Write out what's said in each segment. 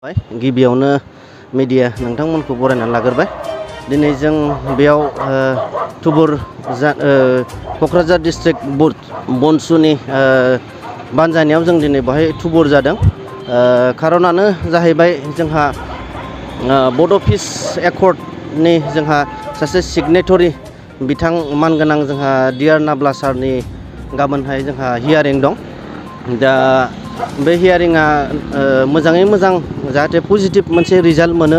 गिबियावनो मिडिया नोंथांमोनखौ बरायनानै लाग्रोबाय। दिनै जों बेयाव थुबुर क'क्राझार डिस्ट्रिक्ट बनसुनि बानजायनायाव जों दिनै बेवहाय थुबुर जादों। खारनानो जाहैबाय जोंहा बड' पिस एकर्डनि जोंहा सासे सिगनेटरि बिथां मानगोनां जोंहा डिआर नाब्ला सारनि गाबोनहाय जोंहा हियारिं दं। दा बे हियारिंआ मोजाङै मोजां जाहाथे पजिटिभ मोनसे रिजाल्ट मोनो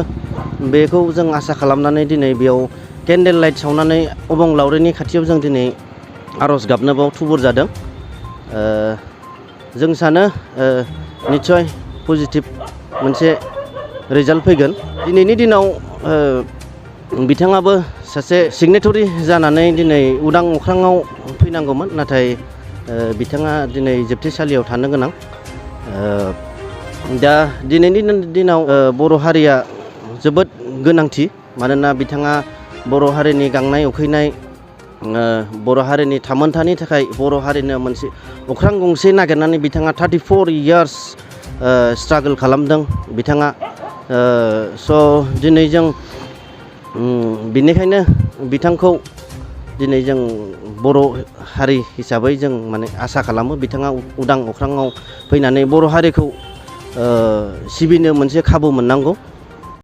बेखौ जों आसा खालामनानै दिनै बेयाव केन्डेल लाइट सावनानै अबंलावरिनि खाथियाव जों दिनै आर'ज गाबनो बाव थुबुर जादों। जों सानो निस्सय पजिटिभ मोनसे रिजाल्ट फैगोन। दिनैनि दिनाव बिथाङाबो सासे सिगनेटरि जानानै दिनै उदां अख्राङाव फैनांगौमोन, नाथाय बिथाङा दिनै जोबथेसालियाव थानो गोनां। दा दिनैनि दिनाव बर' हारिया जोबोद गोनांथि, मानोना बिथाङा बर' हारिनि गांनाय उखैनाय, बर' हारिनि थामोन्थानि थाखाय बर' हारिनो मोनसे अख्रां गंसे नागिरनानै बिथाङा 34 इयार्स स्ट्रागोल खालामदों बिथाङा। दिनै जों बिनिखायनो बिथांखौ दिनै जों बर' हारि हिसाबै जों माने आसा खालामो बिथाङा उदां अख्राङाव फैनानै बर' हारिखौ सिबिनो मोनसे खाबु मोननांगौ।